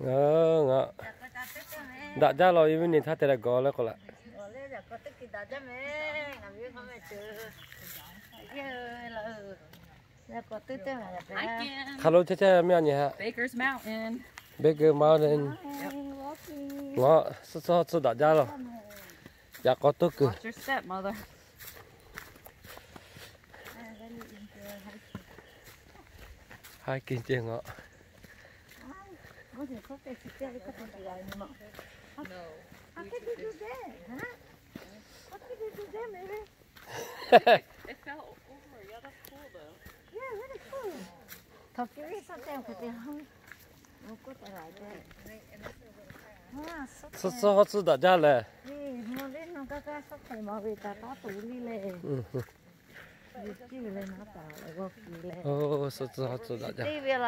Ngaˬ daꞈ jaˇ law, evening htaˇ te leh gawˬ leh k'o laꞈ. Hk'aˬ lo chehˇ chehˇ meh a nyi haꞈ. Baker Mountain. Ngaˬ suh tcuh tcuh daꞈ jaˇ law. Yaꞈ k'aw toˆ kuiˬ. Hiking ceh ngaˬ. Suh tcuh hawˉ tcuh daꞈ jaˇ leh. Suh tcuh hawˉ tcuh daꞈ jaˇ leh.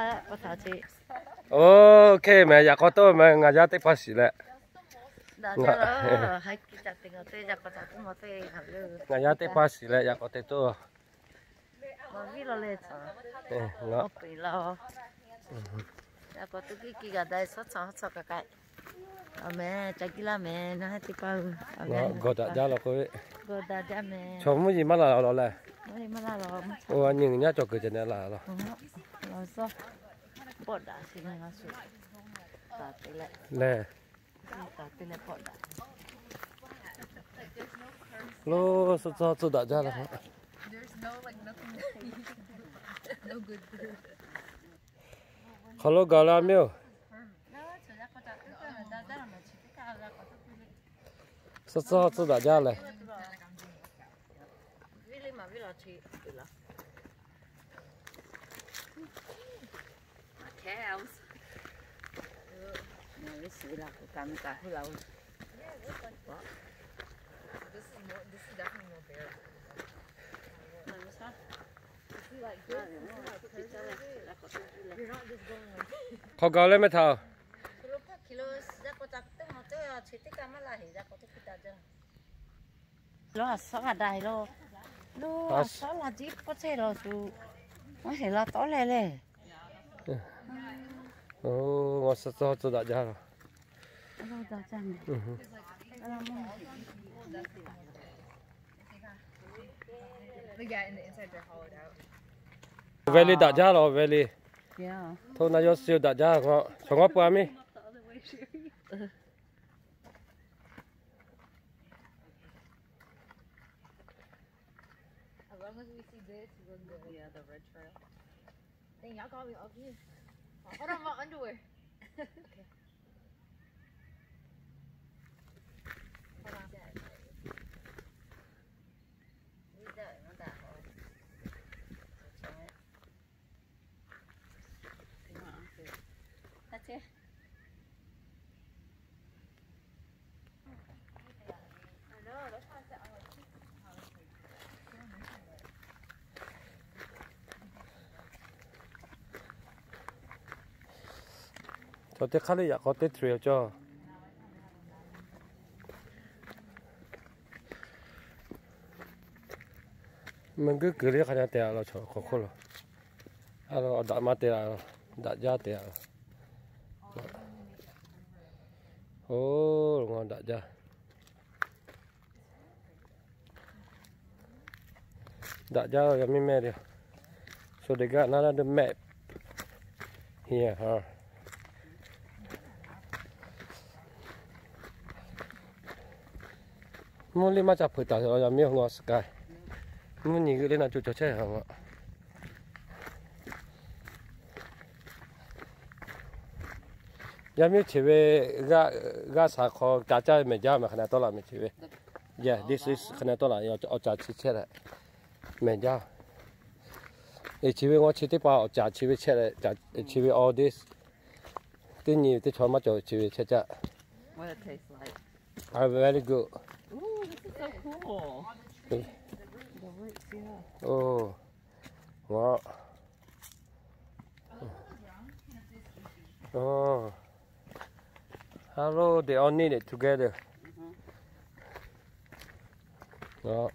Ok meh, yaꞈ k'aw toˆ meh, ngaˬ yaˇ teˇ hpaˍ shiˍ leh. Ngaˬ yaˇ teˇ hpaˍ shiˍ leh yaꞈ k'aw te toˆ. Gawˬ daꞈ jaˇ law k'oˆ ve. Chaw mvuhˇ yeˬ maˇ laˬ law leh. Oˇ, a nyi ngaˬ nyaˇ cawˬ kuiˬ ceh neh laˬ law. Leh. Lo, suh tcuh tcuh daꞈ jaˇ leh. Hk'aw lo gaˬ la miˇ oˬ. Suh tcuh tcuh daꞈ jaˇ leh. Hk'aw gaˬ leh meh htaꞈ. Lo a shaˉ g'a daꞈ lo. Lo a shaˉ la jiˇ pawˆ chehˇ lo shu. Maˇ heˆ la tawˉ leh leh. Ngaˬ suh tcuh tcuh daꞈ jaˇ lo. Valley daꞈ jaˇ lo, valley. Hto na yawˇ suh daꞈ jaˇ, chaw ngaw peuˬ a miˇ. As long as we see this, we're good. Yeah, the red trail. Dang, y'all got me up here. Hold on, my underwear. Okay. Hold on. Leave that one, that one. That's it. Chaw teˇ hk'aˇ le yaꞈ k'aw teˇ trail cawˬ. Mvuhˇ guiˇ kuiˬ le hk'a nyi te a law, chaw hk'aw hk'oˆ lo. A lo awˬ daꞈ maˇ te a, daꞈ jaˇ te a. Oˇ, ngaˬ daꞈ jaˇ. Daꞈ jaˇ yaˇ miˇ mehˇ le. So they got another map here, huh? Mvuhˇ liˇ maˇ ca hpeuꞈ taˍ yaˇ miˇ ngaw sky. Mvuhˇ nyi g'euˆ le na co cawˬ chehˇ a. Yaˇ miˇ chi ve g'aˇ shaˍ hk'aw ca caˇ mehˬ jaˇ mehˬ hk'a na tawˇ laꞈ mehˬ chi ve. Yeah, this is hk'a na tawˇ laꞈ awˬ caˍ chi chehˇ leh mehˬ jaˇ. Chi ve ngaw chi teˇ hpaˍ awˬ caˍ chi ve chehˇ leh, chi ve all this teˇ nyi teˇ chaw maˇ cawˬ chi ve chehˇ caˇ. Are very good. Ooh, this is so cool. The roots, yeah. Oh, ngaˬ. Oh. Hello, they all knit it together. Awˬ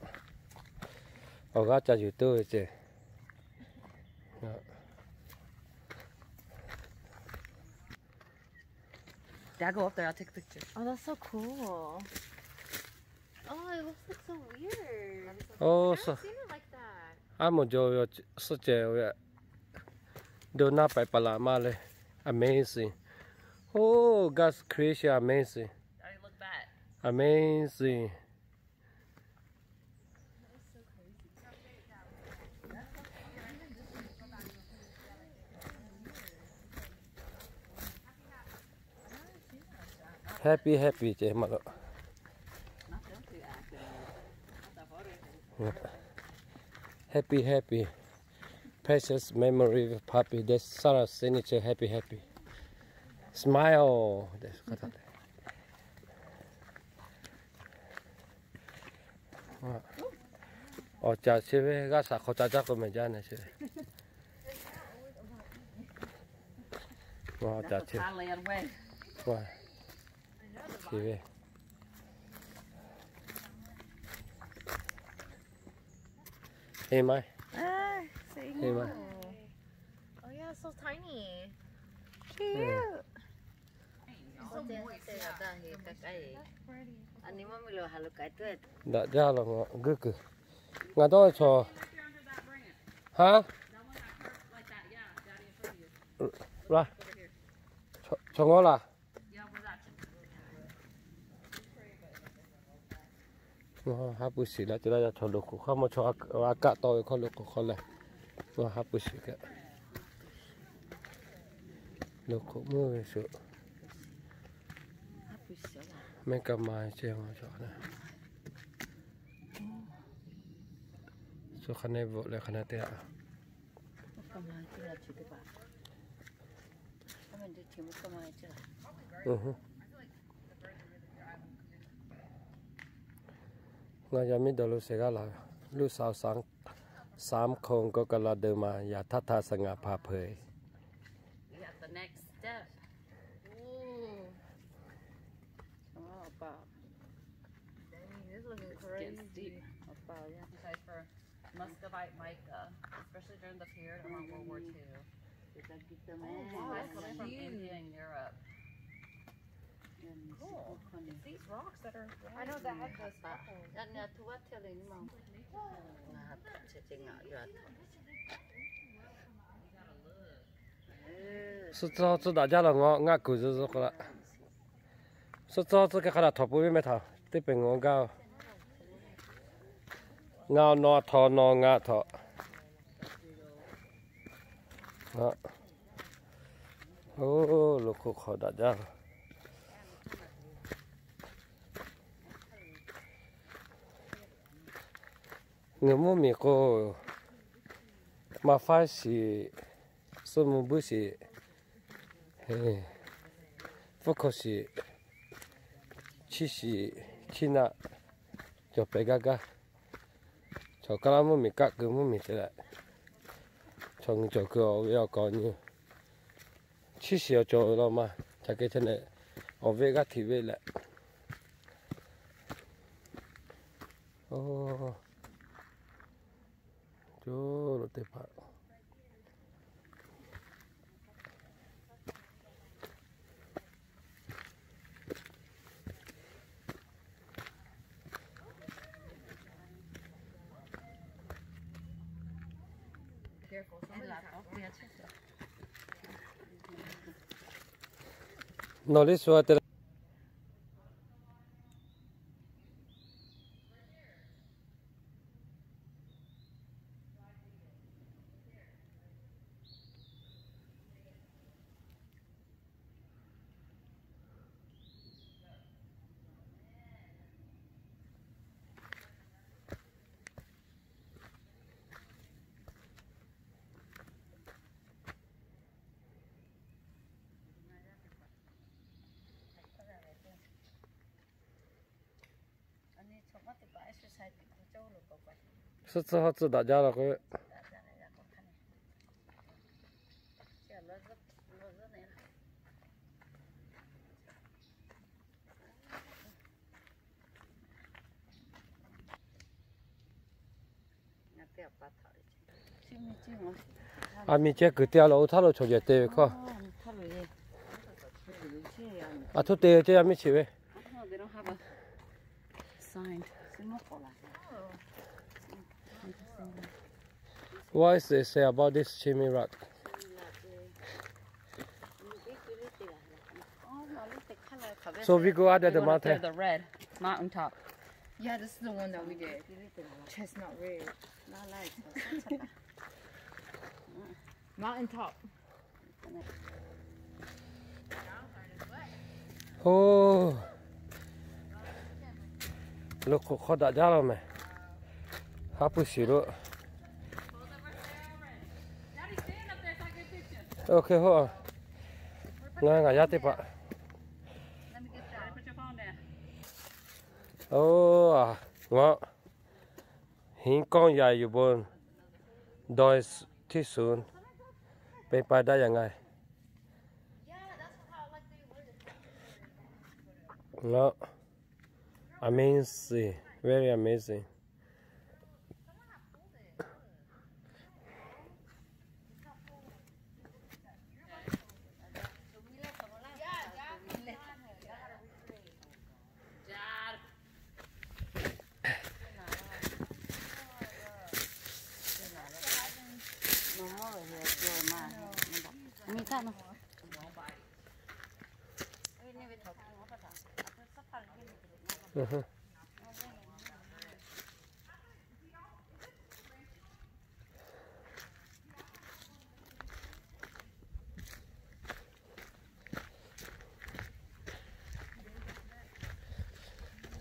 g'aˇ ca yuˬ tuˬ ve ce. Yeah, go up there. I'll take a picture. Oh, that's so cool. Oh, it looks like so weird. Oˇ, I've never seen it like that. Aˉ moˍ jaw ve suhˆ ceh ve. Dawˇ naˇ paiˍ paˍ laˬ maˇ le. Amazing. Oh, God's creation, amazing. Amazing. Happy, happy ceh maˇ lo. Happy, happy. Precious memory with puppy. That's Sarah's signature. Happy, happy. Smile. Awˬ caˍ chi ve g'aˇ shaˍ hk'aw ca jaˇ k'o mehˍ jaˇ ne chi ve. Awˬ caˍ chi. Chi ve. Hey, Mai. Ah, hey, Mai. Oh yeah, so tiny. Cute. So moist, yeah. Daꞈ jaˇ law, g'uiˇ kuiˬ. Ngaˬ dawˇ chaw. Haˉ? Laˇ. Chaw ngawˉ laˇ. Haˉ pui shiˍ la ce la ya chaw lo k'oˍ hk'aˇ mawˇ chaw a kaˆ tawˆ ve hk'aw lo k'oˍ hk'aw leh, haˉ pui shiˍ kaꞈ lo k'oˍ mvuhˇ ve shuˍ. Mehˆ kaꞈ ma ce ma chaw. Shu hk'a neˇ bvuhꞈ leh hk'a neˇ te a. Ngaˬ yaˇ miˇ dawˬ lo sheˍ g'aˇ laˬ, ลูกสาวสามคน ก็กำลังเดินมาอย่างท่าทางสง่าผ่าเผย We got the next step. Ooh. Dang, this looks crazy. Muscovite mica, especially during the period around World War Two. Oh, wow, that's coming from India and Europe. Cool. It's these rocks that are. I know that have the sparkles. Suh tcuh tcuh daꞈ jaˇ law, ngaˬ ngaˆ kuiˬ zuhꞈ zuhꞈ k'o laꞈ. Suh tcuh tcuh hk'e hk'a daꞈ htawnˍ peuˬ ve meh htaꞈ teˇ pehˍ ngawˬ gaˇ. Ngaˬ nawˬ htawnˍ nawˬ ngaˬ htawnˍ. Oˇ, lo hk'oˆ hk'aw daꞈ jaˇ. Ngaˬ mvuhˇ miˬ k'o, maˇ faˉ shiˍ, suhˉ mvuh buiˇ shiˍ, fuˉ hkawˇ shiˍ, chiˇ shiˍ, chiˇ naˆ, cawˬ pehˍ gaˇ gaˇ. Chaw kaˇ laˇ mvuhˇ miˬ kaˆ keu mvuhˇ miˬ te leh, chaw nyi cawˬ keu awˬ ve awˬ kaˍ awˬ nyi. Chiˇ shiˍ awˬ cawˬ law ma, ca ke che ne, awˬ ve g'aˇ htiꞈ ve leh. Oˇ, co lo teˇ hpaˍ. Nawˬ liˇ shu a te. Suh tcuh hawˉ tcuh daꞈ jaˇ law k'o. A miˬ ceh kuiˬ te a lo oˇ htaˇ lo chaw jehˬ te ve hkawˇ. A htoˇ te ceh yaˇ miˇ chi ve. What is it say about this Chimi rock? So we go under the mountain. The red mountain top. Yeah, this is the one that we did. Chestnut red. Mountain top. Oˇ, lo hk'oꞈ hk'aw daꞈ jaˇ la mehˍ. Haˉ pui shiˍ lo. Oˇ hk'e hoˆ, ngaˬ ngaˬ yaˇ teˇ hpaˍ. Oˇ, a, ngaˬ hinˉ kawˇ yaꞈ yuˬ bon dawˇ htiˇ suhˍ peˇ paˇ daꞈ yaꞈ ngaˬ. Amazing, very amazing.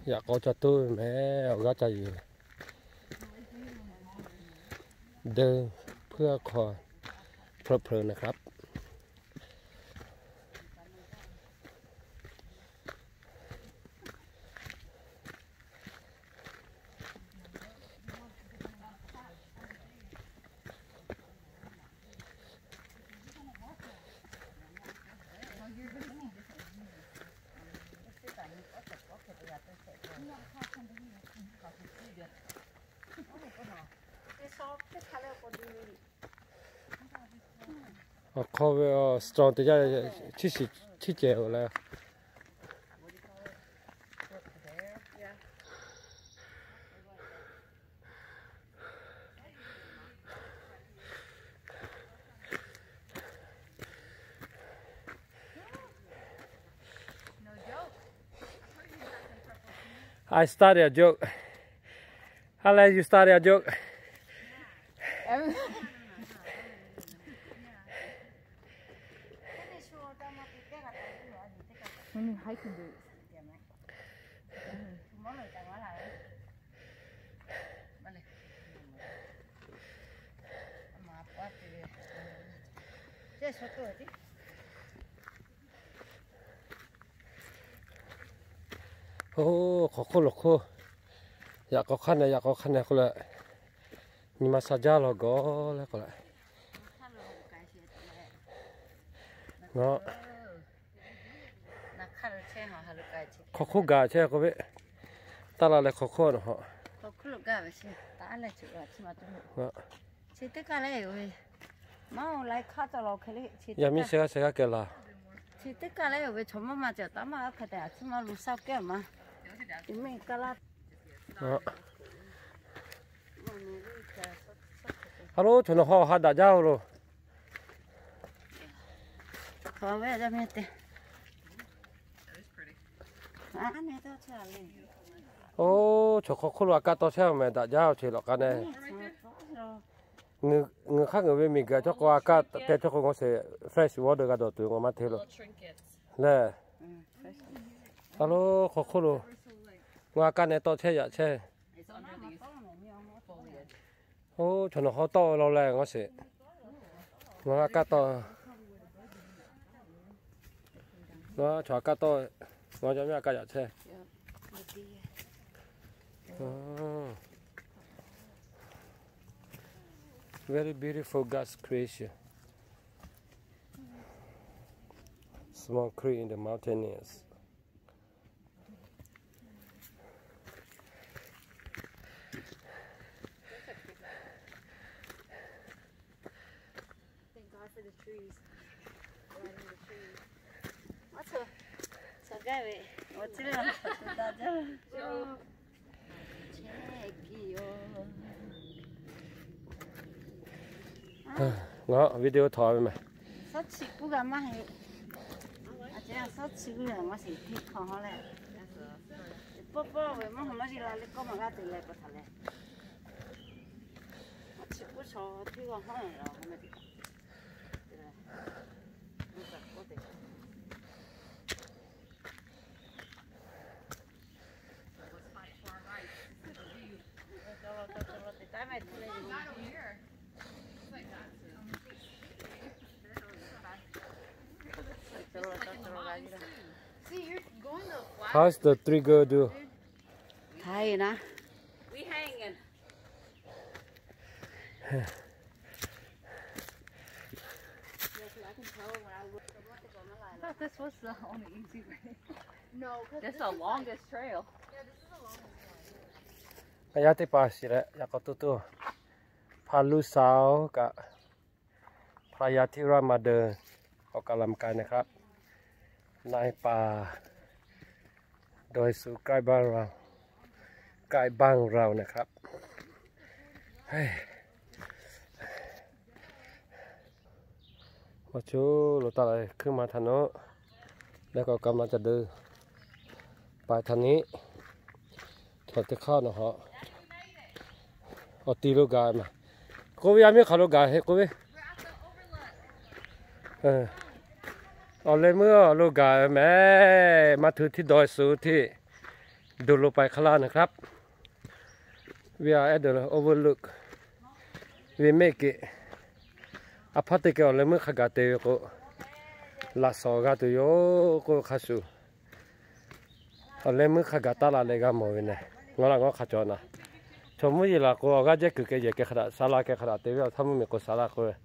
Yaꞈ k'aw ca tuˇ mehˍ, awˬ g'aˇ ca yuˬ. เดินเพื่อความเพลิดเพลินนะครับ Awˬ hk'aw ve strong te yaˇ, chiˇ shiˍ chiˇ cehˬ-oˬ leh. I started a joke. Unless you started a joke. When you hiking boots. Oˇ, hk'aw hk'oˆ lo hk'oˆ. Yaꞈ k'aw hk'aˇ neh, yaꞈ k'aw hk'aˇ neh k'oˆ leh, nyi ma sha jaˇ law gawˬ leh k'oˆ leh. Ngaˬ hk'aw hk'oˆ gaˬ chehˇ k'oˆ ve, taˇ la leh hk'aw hk'oˆ a nawˬ hawꞈ. Yaˇ miˇ shehˍ g'aˇ shehˍ g'aˇ kehˬ laˬ. A lo, chaw nawˬ hawˉ ha daꞈ jaˇ-oˬ lo. Oˇ, chaw hk'aw hk'oˆ lo a kaˆ tawˇ chehˇ mehˍ, daꞈ jaˇ-oˬ, chi lawꞈ k'a neh. Ngaˬ hk'aˇ ngaˬ ve miˬ guiˬ cawˇ k'o a kaˆ te cawˇ k'o ngaˬ sheˍ fresh water g'a dawˬ tuˬ ngaˬ maˇ hteˇ lo. Lehˬ, a lo, hk'aw hk'oˆ lo ngaˬ a kaˆ neh tawˆ chehˇ yaꞈ chehˇ. Oˇ, chaw nawˬ hawˉ tawˆ la leh ngaˬ sheˍ. Ngaˬ a kaˆ tawˆ. Ngaˬ chaw a kaˆ tawˆ. Ngaˬ yaˇ miˇ a kaˆ yaꞈ chehˇ. Very beautiful God's creation. Small creek in the mountainous. Thank God for the trees. Riding the trees. What's Ngaˬ video htawꞈ ve meh. Suˉ chi k'oˆ g'a maˇ heˆ. A ce suˉ chi k'oˆ g'a maˇ shiˍ tiˇ hk'aw ha leh. Pawˆ pawˆ ve maˇ ha maˇ ji la le k'oˆ maˬ g'a te leh pa taw leh. Chi k'oˆ chaw hteˇ g'aw hawˉ la meh te kaꞈ. How's the trigger do? High enough. I thought this was the only easy way. No, 'cause that's the longest trail. Yaˇ teˇ hpaˍ shiˍ leh yaꞈ k'aw tuˇ tuˇ, Phalusaw kaꞈ, Phayatiramadon ออกกำลังกายนะครับ ในป่าดอยสูงใกล้บ้านเรา ใกล้บ้านเรานะครับ Awˬ co lo taˇ la hkuiˉ ma htaꞈ nawˉ, leh k'awꞈ ka ma ca deu, paiˍ htaꞈ niˆ, chaw teˇ hk'aˇ nawˬ hawˬ, awˬ ti lo gaˬ ma, k'oˆ ve yaˇ miˇ hk'aˬ lo gaˬ heˆ k'oˆ ve, awˬ leh meuˇ awˬ lo gaˬ meh, maˇ htu htiˇ dawˇ suh htiˇ, duˬ lo paiˍ hk'a laˇ นะครับ We are at the overlook. We make it. A hpaˇ teˇ geh awˬ leh meuˇ hk'a gaˬ te ve k'o, laꞈ shawˍ g'a tuˬ yoˬ k'oˆ ve hk'a shuˍ, awˬ leh meuˇ hk'a gaˬ taˇ la leh g'a mawˬ ve neh. Ngaˬ laꞈ ngaˬ hk'a cawˬ naˍ, chaw mvuhˇ yeˬ laˬ k'o awˬ g'aˇ jehˇ kuiˬ keh yehˬ keh hk'a daꞈ saˍ laˇ keh hk'a daꞈ te ve awˬ htaˇ mvuhˇ miˬ k'o saˍ laˇ k'oˆ ve.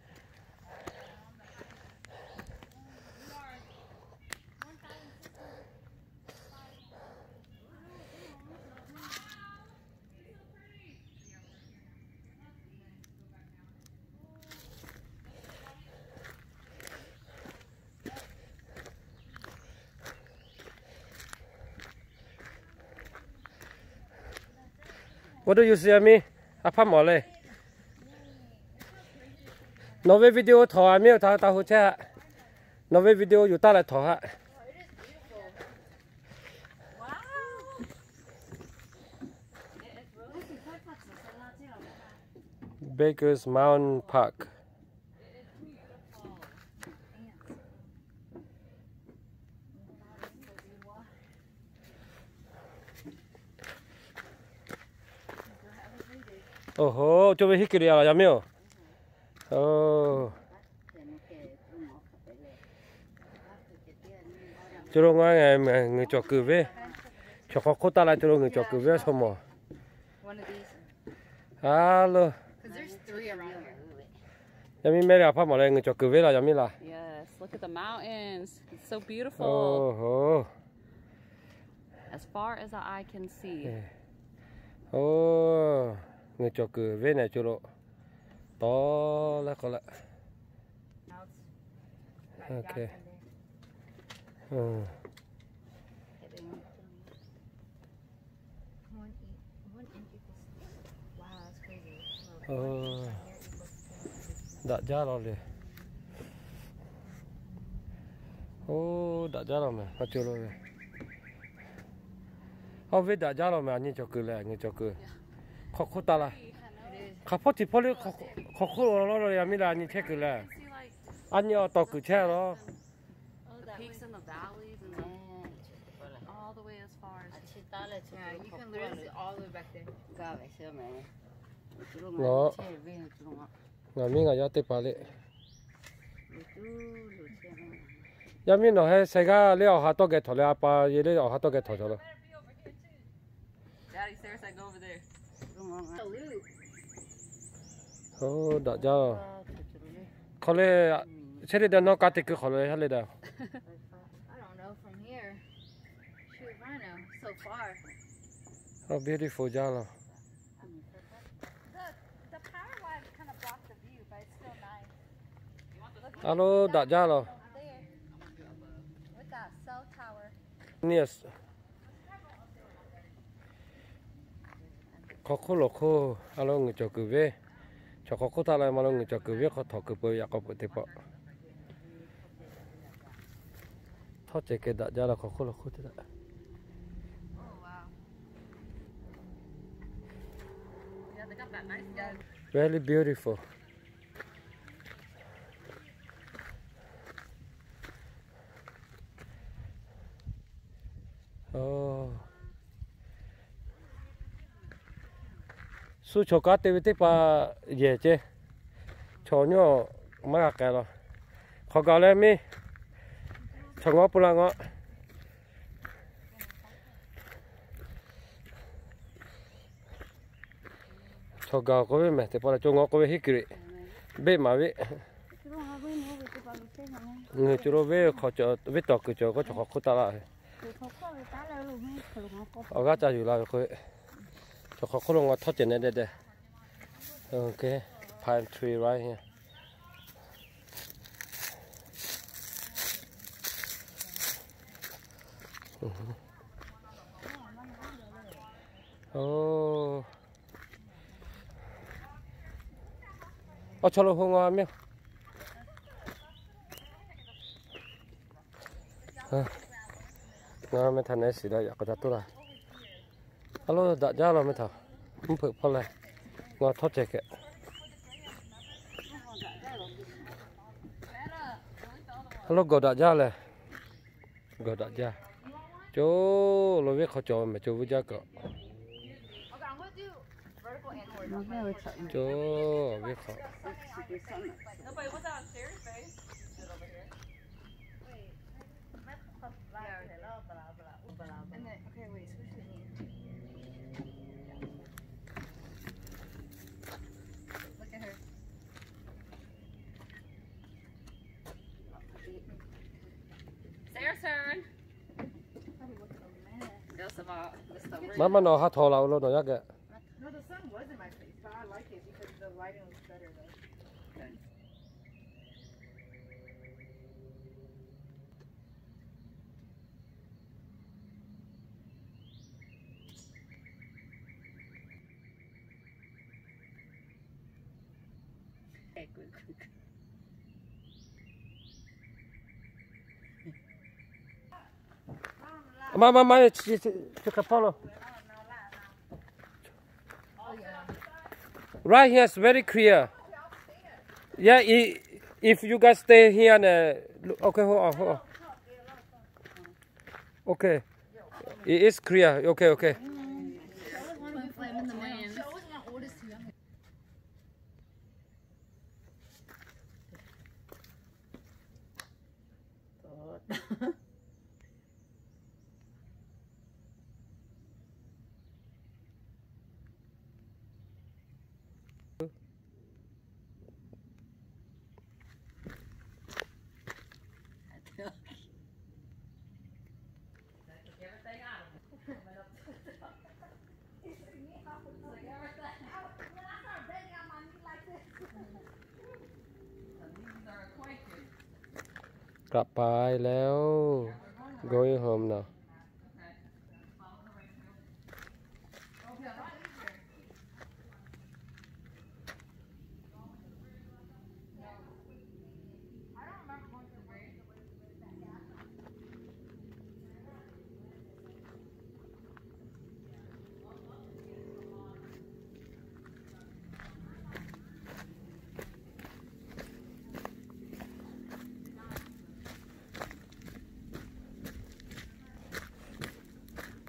What do you see, Amy? A hpaˇ mawˬ le. Nawˬ ve video htawꞈ a miˇ awˬ htaꞈ taˇ hu chehˇ haꞈ. Nawˬ ve video yuˬ taˇ leh htawꞈ haꞈ. Baker's Mountain Park. Oˬ ho, co ve hiˉ kuiˬ le a laˬ yaˇ miˇ oˬ. Co lo ngaˬ ngaˬ ngeuˬ cawˬ kuiˬ ve, chaw hk'aw hk'oˆ taˇ la co lo ngeuˬ cawˬ kuiˬ ve a shaw mawˬ. A lo, yaˇ miˇ mehˆ leh a hpaˇ mawˬ leh ngeuˬ cawˬ kuiˬ ve laˬ yaˇ miˇ laˬ. Yes, look at the mountains. It's so beautiful. Oˬ ho. As far as the eye can see. Oˬ, ngeuˬ cawˬ kuiˬ ve neh co lo tawˇ leh k'o leh. Daꞈ jaˇ la le. Oˬ, daꞈ jaˇ la meh, a co lo ve. Awˬ ve daꞈ jaˇ la meh, a nyi cawˬ kuiˬ leh ngeuˬ cawˬ kuiˬ. Hk'aw hk'oˆ taˇ la. Hk'aˬ hpawˇ tiˍ hpawˇ le, hk'aw hk'oˆ lo lo yaˇ miˇ la a nyi chehˇ kuiˬ leh. A nyi awˬ tawˍ kuiˬ chehˇ la. The peaks and the valleys and the, all the way as far as, yeah, you can literally see all the way back there. Ngaˬ miˇ ngaˬ yaˇ teˇ hpaˍ le. Yaˇ miˇ nawˬ heh sheh g'aˇ le awˬ ha tawˇ geh htawꞈ leh a pa ye le awˬ ha tawˇ geh htawꞈ cawˬ la. Oˬ, daꞈ jaˇ. Hk'aw le, chehˇ le daꞈ nawˇ ka te kuiˬ hk'aw le ha le daꞈ. Beautiful jaˇ la. A lo, daꞈ jaˇ la. Hk'aw hk'oˆ lawˬ hk'oˆ a lo ngeuˍ cawˬ kuiˬ ve, chaw hk'aw hk'oˆ htaˇ la ma lo ngeuˍ cawˬ kuiˬ ve hk'aw htawꞈ kuiˬ peuˬ ve yaꞈ k'aw peuˬ teˇ pawˆ. Htawˇ cehˬ kehˬ daꞈ jaˇ la hk'aw hk'oˆ lawˬ hk'oˆ te taꞈ. Very beautiful. Suh chaw kaˉ te ve teˇ hpaˍ yehˬ ceh, chaw nyawˇ maˇ g'a k'ai la. Hk'aw gaˬ leh miˇ, chaw ngawˉ pu la ngawˉ. Chaw gaˬ k'oˆ ve mehˬ teˇ pawˆ leh co ngawˉ k'oˆ ve hiˉ kuiˬ beˆ maˍ ve. Ngaˬ hui co lo ve hk'aw cawˬ ve tawˬ kuiˬ cawˬ k'o chaw hk'aw hk'oˆ taˆ laˇ ve. Awˬ g'aˇ ca yuˬ la ve k'o, chaw hk'aw hk'oˆ lo ngaw htawˇ cehˬ neh deh deh. Okay, pine tree right here. Awˬ chaw lo ho ngaw miˇ. Ngaˬ meh htaꞈ neˉ shiˍ la yaꞈ k'aw ca toˇ la. A lo daꞈ jaˇ la meh htaꞈ mvuhˇ hpeuꞈ hpawˇ leh ngaˬ htawˇ cehˬ kehˬ. A lo gawˬ daꞈ jaˇ leh, gawˬ daꞈ jaˇ. Co lo venˇ hk'aw cawˬ mehˬ co vuˇ jaˇ kaꞈ. Co venˇ hk'aw. Maˇ maˇ nawˬ ha htaw la lo nawˬ yaˇ geh. Maˇ maˇ maˇ, chi hk'e hpawˇ lo. Right here is very clear. Yeah, i- if you guys stay here, ne, okay, hold on, hold on. Okay. It is clear. Okay, okay. K'aꞈ pai leh, going home now.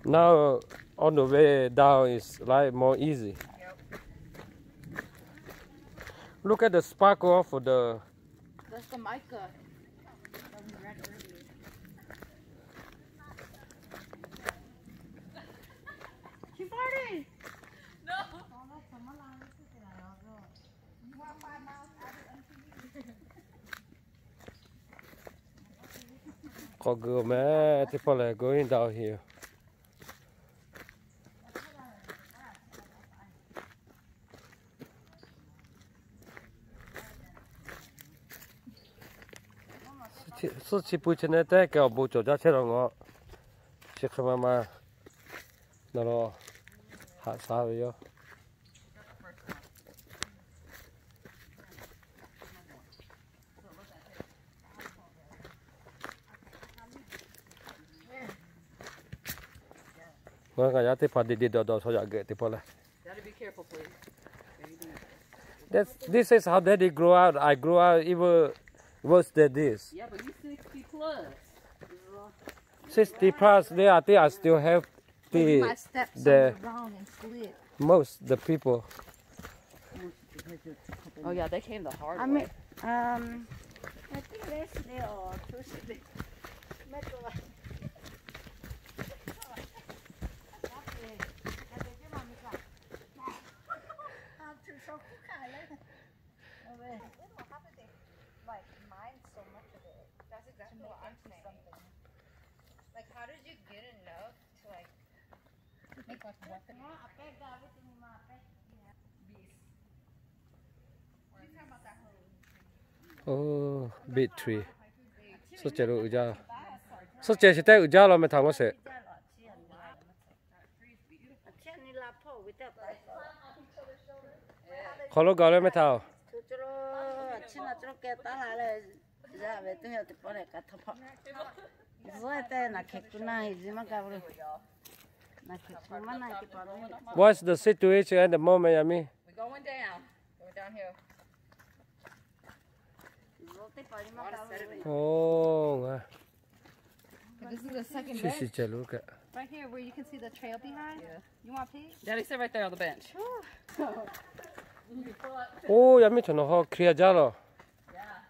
Now on the way down is like more easy. Look at the sparkle of the That's the mica that we read earlier. She farted! No! K'awꞈ geu meh teˇ hpawˇ lehˬ, going down hill. Suhˆ chi pui chi ne teˇ kehˬ awˬ bon cawˬ jaˇ chehˇ la ngawˬ. Chi hk'e ma ma nawˬ lo haꞈ shaˉ ve yoˬ. Ngaˬ yaˇ teˇ hpaˍ deꞈ deꞈ dawˬ dawˬ chaw yaꞈ geh teˇ pawˆ leh. This, this is how daddy grew out. I grew out even worse than this. Yeah, but you sixty plus. Sixty plus, they, I think I still have the, the most, the people. Oh yeah, they came the hard way. I mean, um, I think that's the, uh, Tuesday. Like, mine so much of it. That's exactly what I'm saying. Like, how did you get enough to, like, make, like, weapon? Oh, big tree. Suhˉ ceh lo uiˍ jaˇ. Suhˉ ceh chi teˇ uiˍ jaˇ law meh htaꞈ maˇ sheˍ. Hk'aw lo gaˬ leh meh htaꞈ. What's the situation at the moment, Yami? We're going down. We're going downhill. Oh, ngaˬ. This is the second bench. Right here where you can see the trail behind. Yeah. You want pee? Daddy, sit right there on the bench. Oh, Yami htaꞈ nawˬ hawˉ clear jaˇ law. Yeah.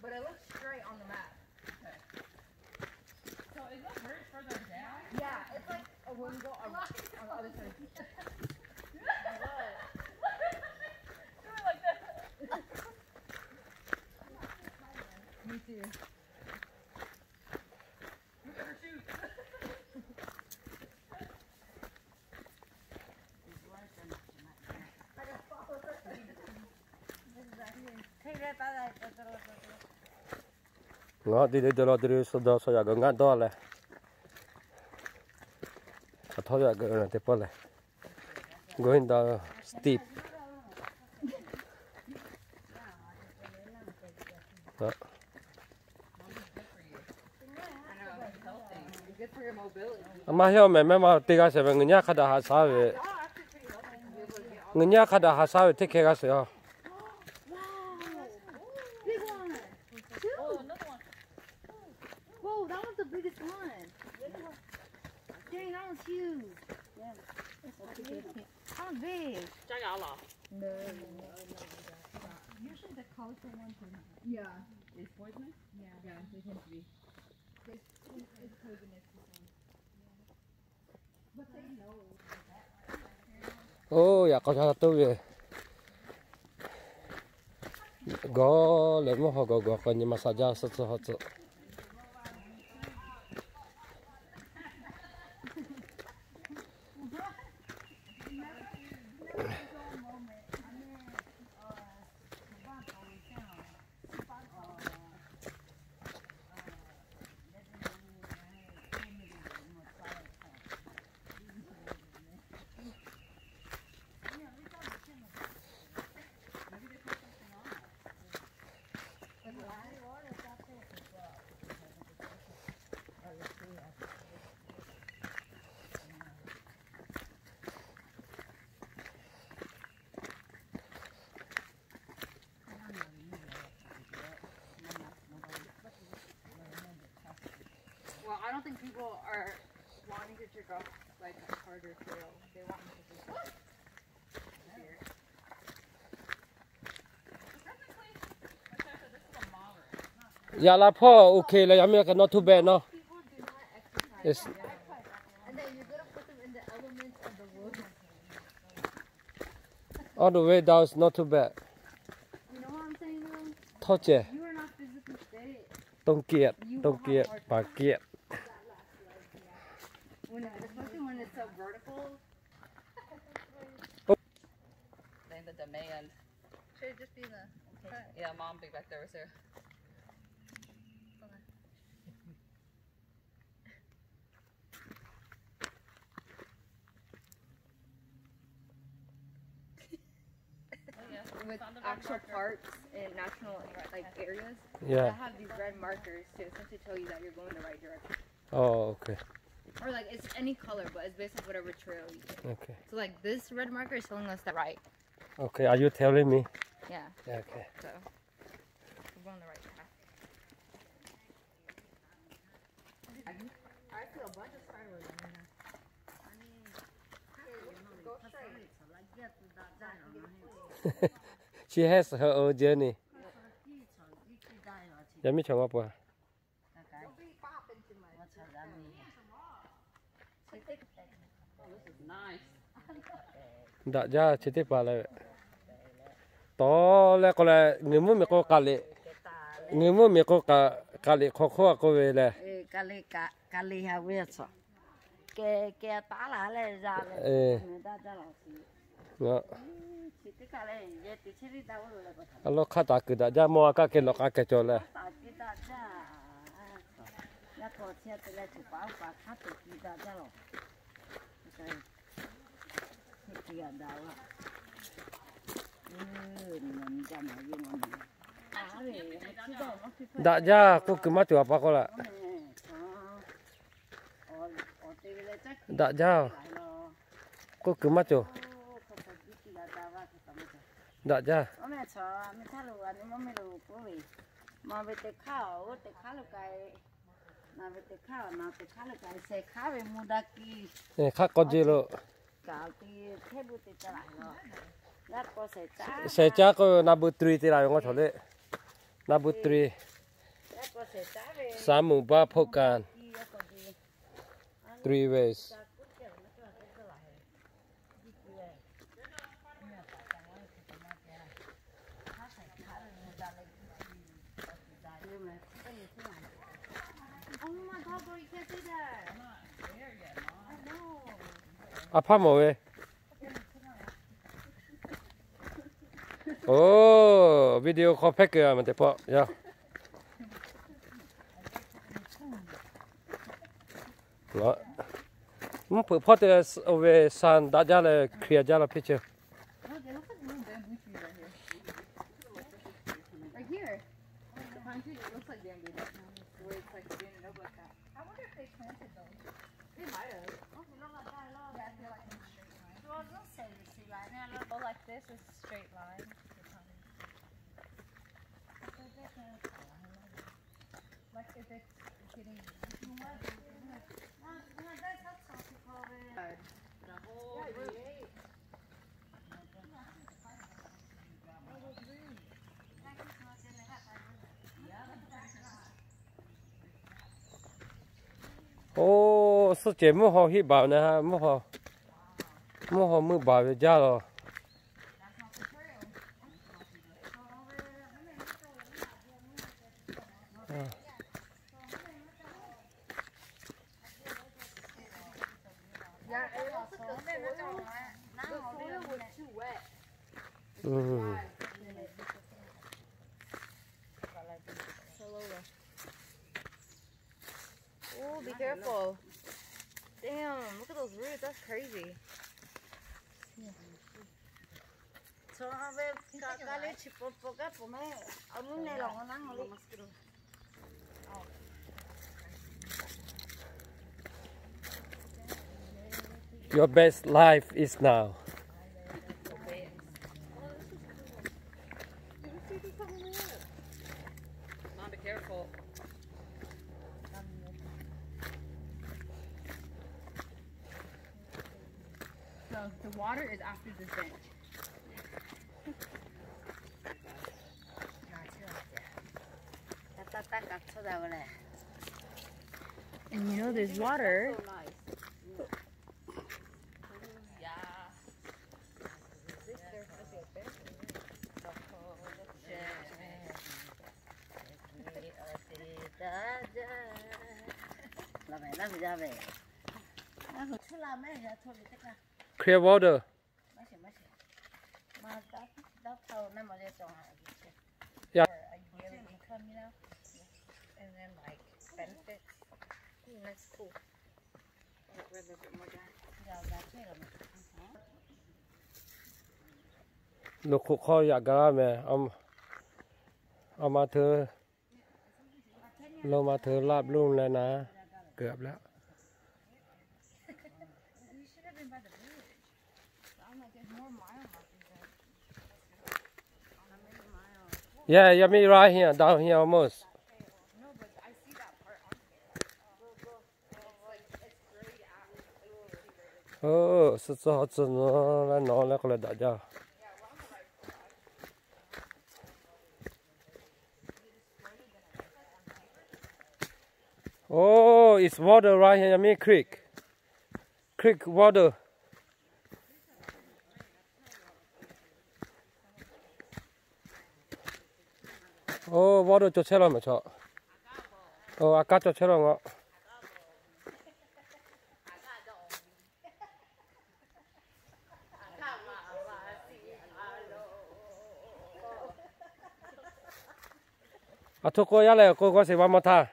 But it looks straight on the map. Okay. So is it a bridge further down? Yeah, it's like a window on, on the other side. Do it like this. Me too. Ngaˬ hui teˇ g'aˇ dawˇ law teˇ g'aˇ suh dawˇ suh yaꞈ g'aw ngaˆ dawˇ leh, a htawˇ yaꞈ g'aw teˇ pawˆ leh, going down steep. A ma heh awˬ mehˍ mehˆ ma teˇ g'aˇ shehˍ ve, ngaˬ nyi hk'a daꞈ haꞈ shaˉ ve, ngaˬ nyi hk'a daꞈ haꞈ shaˉ ve teˇ hkeh g'aˇ shehˍ a. Whoa, that one's the biggest one. Dang, that one's huge. Yeah. That one's big. Usually the colorful ones are not. Yeah. It's poisonous? Yeah. Yeah, they tend to be. It's, it's poisonous, this one. Oˇ, yaꞈ k'aw ca tuˇ ve. Gawˬ leh mvuhˇ haw gawˬ gawˬ k'aw nyi ma sha jaˇ suhˉ tcuh haw tcuh. Well, I don't think people are wanting to check out, like, harder trails. They want me to just Yaꞈ la hpawˇ okay leh, yaꞈ meh kaꞈ not too bad nawˬ. All the way down is not too bad. Htawˇ ceh. Tawˇ kiˆ, tawˇ kiˆ, paˍ kiˆ. Then the demand. Should it just be in the front? Yeah, mom, be back there with her. Okay. With actual parks and national, like, areas that Yeah. have these red markers to essentially tell you that you're going the right direction. Oh, okay. Or, like, it's any color, but it's based on whatever trail you take. Okay. So, like, this red marker is telling us the right. Okay, are you telling me? Yeah. Yeah, okay. So, we're going the right path. I see a bunch of skywards in there. I mean, go straight. She has her own journey. Yaꞈ miˉ chaw maˇ pa. Daꞈ jaˇ, chi teˇ hpaˍ leh. Tawˍ leh k'o leh, ngeuˍ mvuhˇ miˬ k'o k'aˍ liꞈ, ngeuˍ mvuhˇ miˬ k'o k'aˍ liꞈ hk'aw hk'oˆ a k'oˆ ve leh. A lawˉ hk'aˇ taˍ kuiˬ daꞈ jaˇ, mawˇ a kaˇ keh lawꞈ k'a keh cawˬ leh. Daꞈ jaˇ, k'oˆ kuiˬ maˇ cawˬ a pa k'oˆ laˇ. Daꞈ jaˇ, k'oˆ kuiˬ maˇ cawˬ. Daꞈ jaˇ. Hk'aˇ k'aw je lo. Sehˍ caˉ k'oˆ ve number three te la ve ngaw chaw le. Number three. Saˍ muˍ baˆ hpoˆ kanˍ. Three ways. A hpaˇ mawˬ ve. Oˬ, video hk'aw hpehˇ keu a ma teˇ hpawˆ yaˇ. Mvuhˇ hpeuꞈ hpawˇ te leh oˇ ve sun daꞈ jaˇ leh clear jaˇ la picture. Right here. The pine tree, it looks like bamboo. The way it's, like, standing up like that. I wonder if they planted those. They might have. Go like this is a straight line. Like if it's getting. Oˇ, suhˆ cehˬ mvuhˇ haw hiˆ baˬ ve na, mvuhˇ haw, mvuhˇ haw meuˆ baˬ ve jaˇ la. Oh, be careful. Damn, look at those roots. That's crazy. Your best life is now. Mom, be careful. So the water is after this bench. And you know there's water. Clear water. Yeah. And then, like, benefits. Ooh, that's cool. Like, we're a little bit more down. Yeah, that's it. Loˍ hk'oˆ hk'aw yaꞈ ga laˇ meh. A ma hteu, lo ma hteu laˇ blonˇ leh na, kuiˬ a leh. Yeah, yeah, me right here, down here almost. Oˇ, suh tcuh ha tcuh nawˬ leh nawˬ leh k'o leh daꞈ jaˇ. Oh, it's water right here, I mean creek. Creek water. Oh, water cawˬ chehˇ law meh chaw. Oh, a kaˉ cawˬ chehˇ law ngaˬ. A htoꞈ k'oˆ yaˇ leh k'o, k'o sheˍ va maw htaˇ.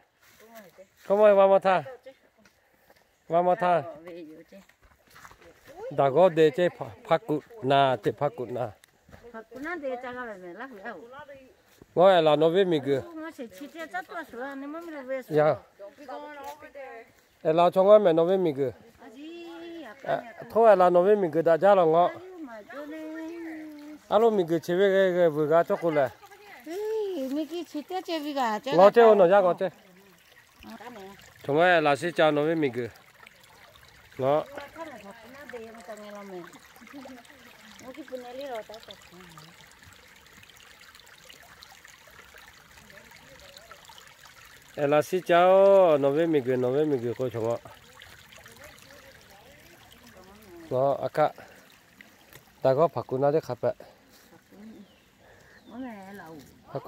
K'o maw va maw htaˇ. Va maw htaˇ. Daꞈ g'awˇ de ceˇ, hpa kuꞈ na ceˇ, hpa kuꞈ na. Ngaˬ ehˉ laˬ nawˬ ve miˬguiˬ. Ehˉ laˬ chaw ngaˬ mehˍ nawˬ ve miˬguiˬ. Htawˇ ehˉ laˬ nawˬ ve miˬguiˬ daꞈ jaˇ law ngaˬ. A lo miˬguiˬ chi ve g'ai g'ai vuiˬ g'a cawˇ k'o lehˬ, ngaˬ ceˇ-oˬ nawˬ yaˇ g'aw ceˇ. Chaw ngaˬ ehˉ laˬ shiˉ ca nawˬ ve miˬguiˬ. Ngaˬ ehˉ laˬ shiˉ ca-oˬ nawˬ ve miˬguiˬ, nawˬ ve miˬguiˬ k'o chaw ngaˬ. Ngaˬ a kaˆ daꞈ g'awˇ hpaˍ kuꞈ na teˇ hk'a pehꞈ. Ngaˬ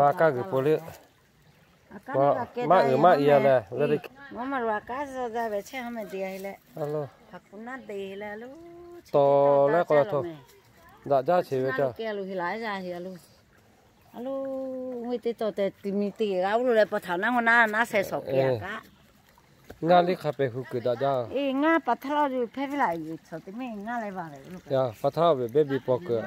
a kaˆ g'uiˬ po le. Maˇ uiˍ maˇ i-a leh, a lo, tawˍ leh k'o, daꞈ jaˇ chi ve ca. A lo, ve teˇ tawˇ tehꞈ te mi te g'a oˇ lo leh pa htaꞈ naˉ na naˉ sheh shawˍ kehˬ a kaˆ. Ngaˇ liˇ hk'a pehꞈ hu kuiˬ daꞈ jaˇ. Ngaˇ pa htaˇ laˇ ve hpehˇ ve laꞈ yuˬ chaw te mehˆ ngaˇ leh va ve. Pa htaˇ ve baby paw kuiˬ.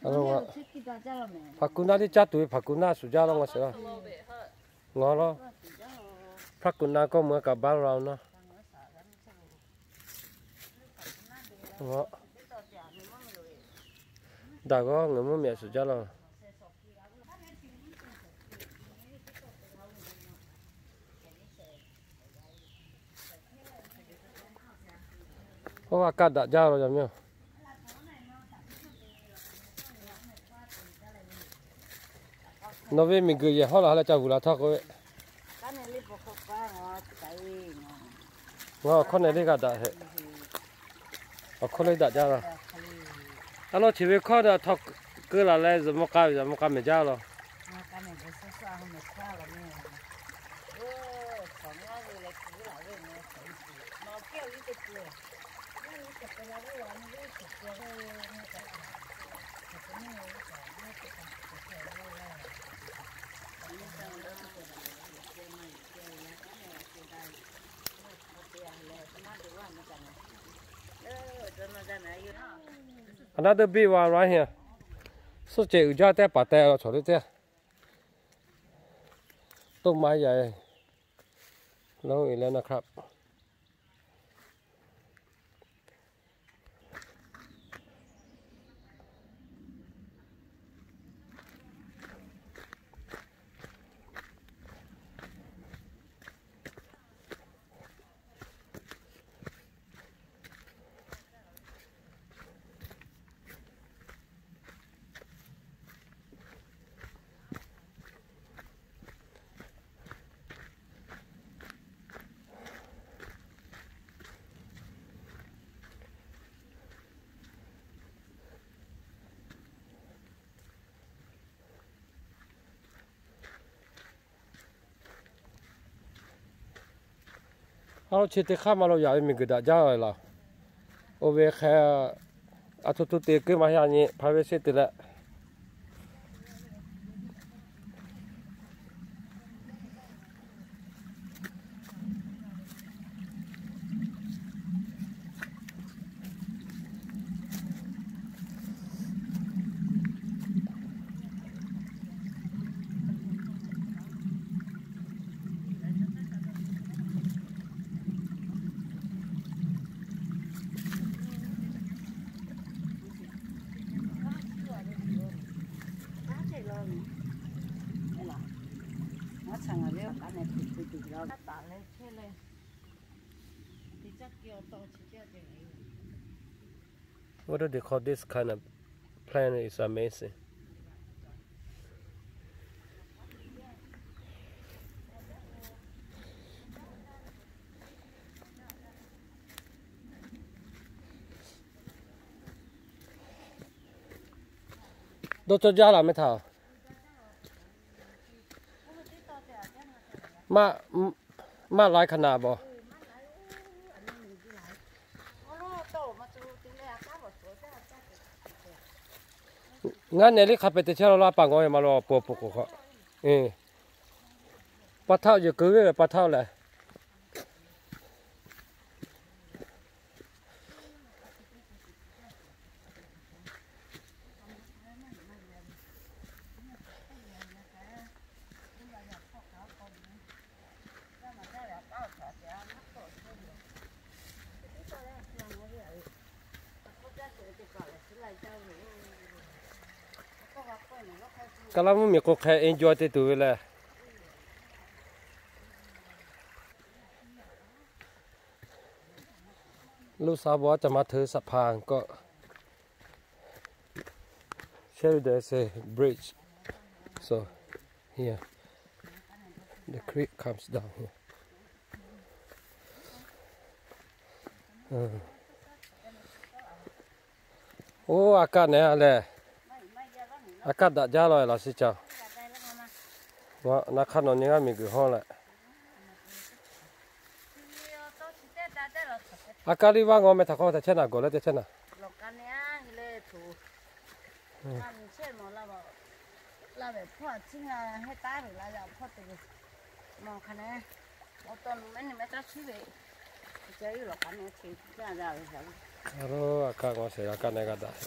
Hpaˍ kuˬ naˆ teˇ caˇ tuˬ ve hpaˍ kuˬ naˆ shuˍ jaˇ law ngaˬ sheˍ laˇ. Ngaˬ law. Hpaˍ kuˬ naˆ kawˇ meuˇ kaꞈ baˆ la-o naˉ. Daꞈ g'awˇ ngaˬ mvuhˇ miˬ shuˍ jaˇ law. Oˇ a kaˆ daꞈ jaˇ law yaˇ miˇ-oˬ. Nawˬ ve miˬguiˬ yehˬ hawˉ laˬ ha leh ca vuiˬ laˬ htaˇ k'oˆ ve, ngaˬ awˬ hkawˇ neh teˇ g'aˇ daꞈ heˆ. Awˬ hkawˇ leh daꞈ jaˇ la. A lawn chi ve hkawˇ daꞈ htawˇ keu laˬ leh zuhꞈ mvuh k'a ve zuhꞈ mvuh k'a mehˍ jaˇ law. Another big one right here. Suhˆ cehˬ uiˍ jaˇ tehꞈ paˍ tehꞈ law chaw teˇ teˇ. Toˆ maˇ yaꞈ. Long eleven o'clock. Aˉ, chi teˇ hk'aˇ ma lo yaꞈ ve miˬguiˬ daꞈ jaˇ laˬ. Oˇ ve hk'e, a htoꞈ htoꞈ te keu maˇ yaꞈ nyi hpaˇ ve sheˆ te leh. What do they call this kind of plant? Is amazing. Dawˇ cawˇ jaˇ laˬ meh htaꞈ. Maˇ, maˇ laiˉ hkanˍ naˍ baˬ. Ngaˇ nehˬ liˇ hk'a pehꞈ te chehˇ la laˇ paˍ ngawˬ ve ma lo awˬ pon awˬ pon k'oˍ hk'aw. Pa htaˇ yehˬ keu ve pa htaˇ lehˬ. Kaˇ laˇ mvuhˇ miˬ k'o hk'e enjoy te tuˬ ve lehˬ. Luˇ sa baw a ca ma hteu saˍ hpaˍ kawˆ. Share with the, say, bridge. So, here, the creek comes down here. Oˇ, a kaˆ nehˬ a lehˬ, a kaˆ daꞈ jaˇ la laˬ shiˍ caˇ. Na hk'aˇ nawˬ nyi g'aˇ miˬ guiˬ hawˇ leh. A kaˆ liˇ vaˇ ngawˬ meh htaꞈ hk'aw htaꞈ chehˇ naˍ gawˬ leh te chehˇ naˍ. A ro, a kaˆ ngawˬ sheˍ, a kaˆ nehˬ g'a daꞈ.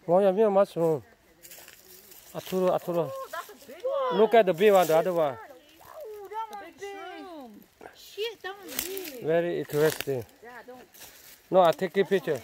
Ngawˬ yaˇ miˇ maˇ suˍ. A htoꞈ lo, a htoꞈ lo. Look at the big one, the other one. Very interesting. No, I take a picture.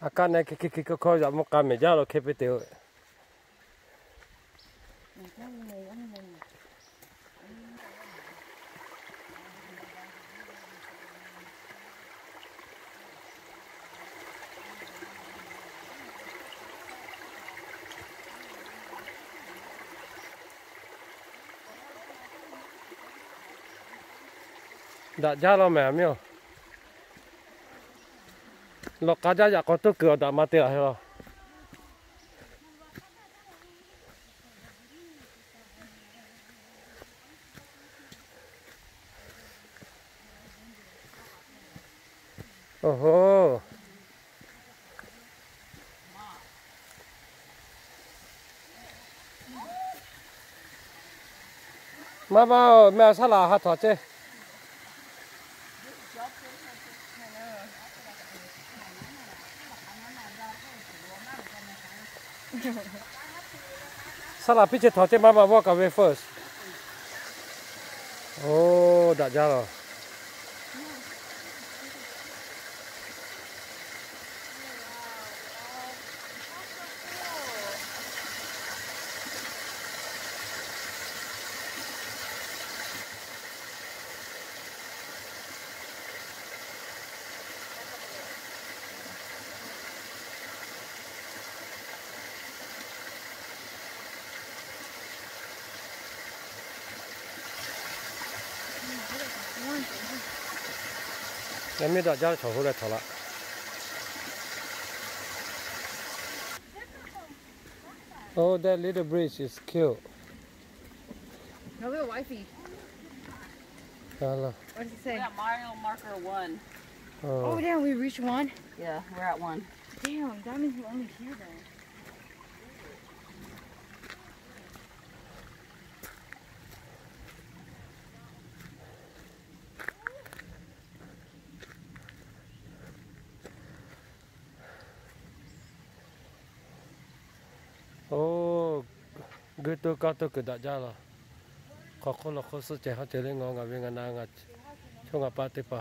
A kaˆ nehˬ hk'e hk'e hk'e hk'e hk'aw yaꞈ mvuh k'a mehˍ jaˇ lo hk'e piˇ te-o. Daꞈ jaˇ law mehˍ a miˇ-oˬ. Lawˬ k'a jaˇ yaꞈ k'aw toˇ kuiˬ awˬ daꞈ ma te laˬ he law. Oˍ-oˬ, maˇ maˇ-oˬ, mehˆ a saˉ laꞈ ha htawꞈ ceˇ. Saˉ laꞈ piˇ ceˇ htawꞈ ceˇ maˇ maˇ, walk away first. Oˇ, daꞈ jaˇ laˬ. Yaˇ miˇ daꞈ jaˇ chaw hoꞈ leh htaꞈ laꞈ. Oh, that little bridge is cute. Now we're wifey. What does it say? We're at mile marker one. Oh, damn, we reached one? Yeah, we're at one. Damn, that means we're only here then. Oˇ, g'uiˇ tuˇ kaˇ tuˇ kuiˬ daꞈ jaˇ laˬ. Hk'aw hk'oˆ lo hk'oˆ suhˆ cehˬ haˉ cehˬ le ngaˬ ngaˬ ve ngaˬ na ngaˬ chaw ngaˬ pa teˇ hpaˍ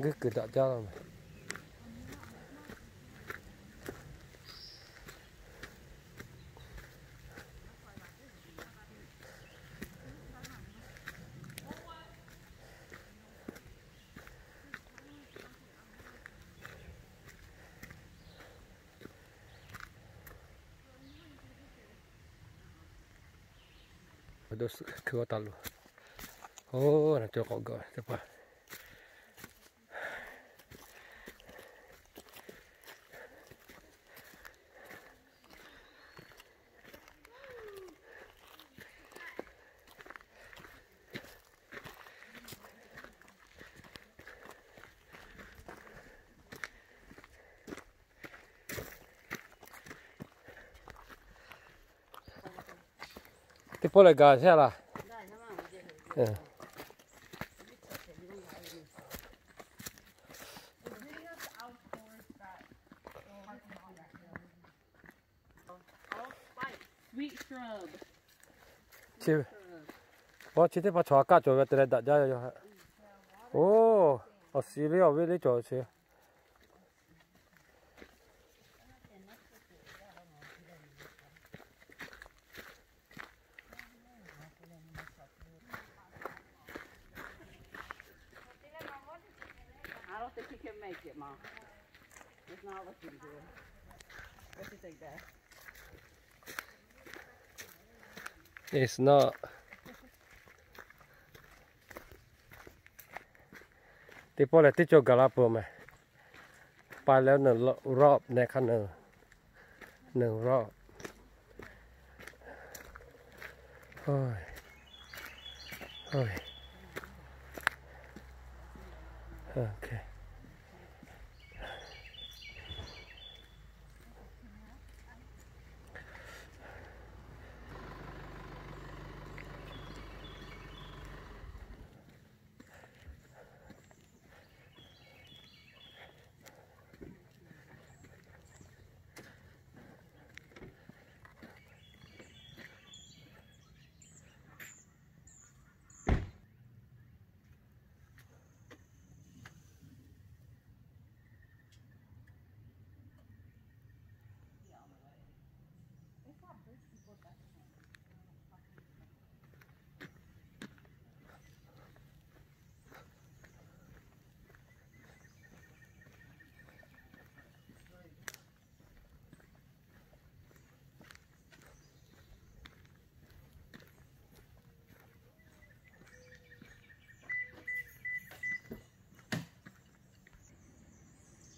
g'uiˇ kuiˬ daꞈ jaˇ laˬ. Hkui taˍ loˬ. Oˇ, na cawˬ k'awꞈ gaˬ teˇ hpaˍ. Teˇ pawˆ lehˬ gaˬ chehˇ laˬ. Chi, awˬ chi teˇ hpaˍ chaw ha kaˆ cawˬ ve te leh daꞈ jaˇ yoˬ. Oˇ, awˬ shiˍ le awˬ veˆ le cawˬ chi. I don't think he can make it, Mom. There's not looking good. What you think, Dad? It's not. Teˇ pawˆ lehˬ teˇ cawˬ gaˬ la peuˬ mehˍ. Pa leh naˬ rub neh hk'a naˬ, naˬ rub.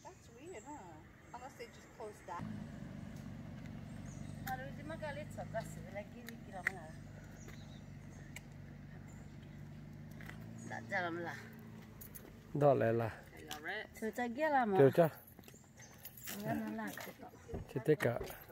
That's weird, huh? Unless they just closed that. Dawˇ leh laˬ. Ceuˬ caˇ. Chi teˇ kaꞈ.